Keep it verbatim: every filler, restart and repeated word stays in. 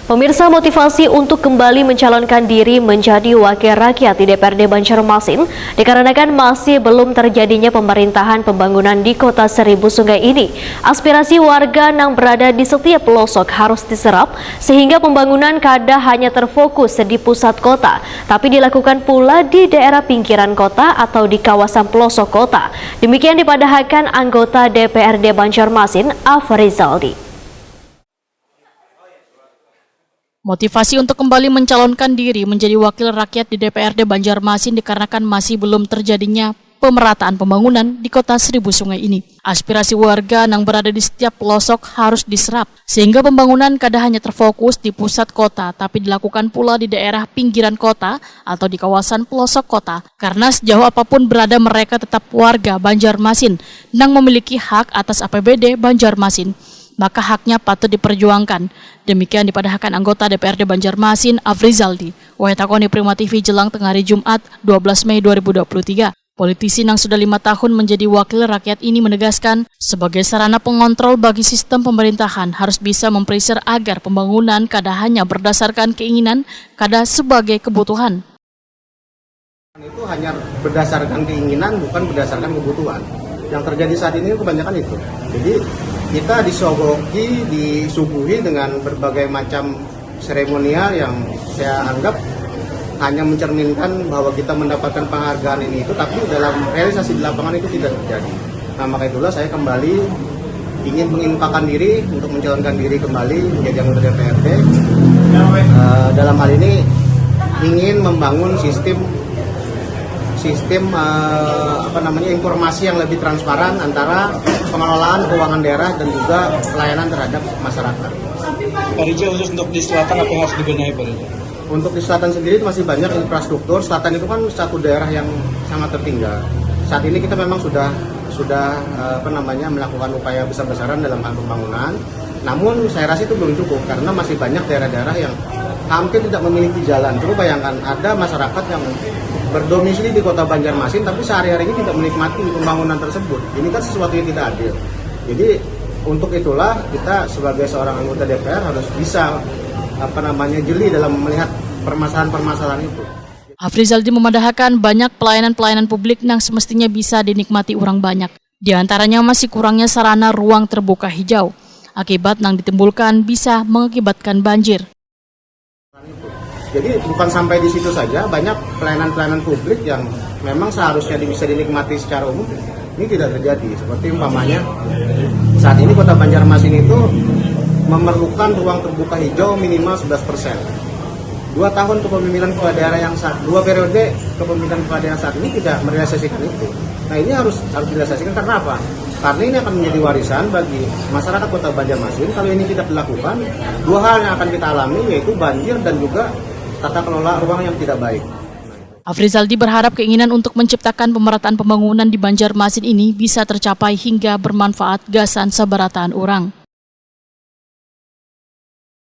Pemirsa, motivasi untuk kembali mencalonkan diri menjadi wakil rakyat di D P R D Banjarmasin dikarenakan masih belum terjadinya pemerintahan pembangunan di Kota Seribu Sungai ini. Aspirasi warga nang berada di setiap pelosok harus diserap, sehingga pembangunan kada hanya terfokus di pusat kota, tapi dilakukan pula di daerah pinggiran kota atau di kawasan pelosok kota. Demikian dipadahakan anggota D P R D Banjarmasin, Afrizaldi. Motivasi untuk kembali mencalonkan diri menjadi wakil rakyat di D P R D Banjarmasin dikarenakan masih belum terjadinya pemerataan pembangunan di Kota Seribu Sungai ini. Aspirasi warga nang berada di setiap pelosok harus diserap, sehingga pembangunan kada hanya terfokus di pusat kota, tapi dilakukan pula di daerah pinggiran kota atau di kawasan pelosok kota. Karena sejauh apapun berada, mereka tetap warga Banjarmasin nang memiliki hak atas A P B D Banjarmasin, maka haknya patut diperjuangkan. Demikian dipadahakan anggota D P R D Banjarmasin, Afrizaldi, wayah takoni Prima T V jelang tengah hari Jumat, dua belas Mei dua ribu dua puluh tiga. Politisi nang sudah lima tahun menjadi wakil rakyat ini menegaskan, sebagai sarana pengontrol bagi sistem pemerintahan harus bisa memperisir agar pembangunan kada hanya berdasarkan keinginan, kada sebagai kebutuhan. Itu hanya berdasarkan keinginan, bukan berdasarkan kebutuhan. Yang terjadi saat ini kebanyakan itu. Jadi kita disogoki, disuguhi dengan berbagai macam seremonial yang saya anggap hanya mencerminkan bahwa kita mendapatkan penghargaan ini itu, tapi dalam realisasi di lapangan itu tidak terjadi. Nah, maka itulah saya kembali ingin menginfakkan diri untuk mencalonkan diri kembali menjadi anggota D P R D. Eh, dalam hal ini ingin membangun sistem sistem eh, apa namanya, informasi yang lebih transparan antara pengelolaan keuangan daerah dan juga pelayanan terhadap masyarakat. Pak Rijal, khusus untuk di selatan, apa yang harus dibenahi, Pak Rijal? Untuk di selatan sendiri itu masih banyak infrastruktur. Selatan itu kan satu daerah yang sangat tertinggal. Saat ini kita memang sudah sudah eh, apa namanya, melakukan upaya besar-besaran dalam hal pembangunan. Namun saya rasa itu belum cukup karena masih banyak daerah-daerah yang hampir tidak memiliki jalan. Coba bayangkan, ada masyarakat yang berdomisili di Kota Banjarmasin tapi sehari-hari ini tidak menikmati pembangunan tersebut. Ini kan sesuatu yang tidak adil. Jadi untuk itulah kita sebagai seorang anggota D P R harus bisa apa namanya, jeli dalam melihat permasalahan-permasalahan itu. Afrizaldi memadahakan banyak pelayanan-pelayanan publik nang semestinya bisa dinikmati urang banyak. Di antaranya masih kurangnya sarana ruang terbuka hijau. Akibat nang ditimbulkan bisa mengakibatkan banjir. Jadi bukan sampai di situ saja, banyak pelayanan-pelayanan publik yang memang seharusnya bisa dinikmati secara umum ini tidak terjadi. Seperti umpamanya saat ini Kota Banjarmasin itu memerlukan ruang terbuka hijau minimal sebelas persen. Dua tahun kepemimpinan kepala daerah yang saat dua periode kepemimpinan kepala daerah saat ini tidak merealisasikan itu. Nah, ini harus harus direalisasikan karena apa? Karena ini akan menjadi warisan bagi masyarakat Kota Banjarmasin. Kalau ini tidak dilakukan, dua hal yang akan kita alami yaitu banjir dan juga tata kelola ruang yang tidak baik. Afrizaldi berharap keinginan untuk menciptakan pemerataan pembangunan di Banjarmasin ini bisa tercapai hingga bermanfaat gasan sabarataan orang.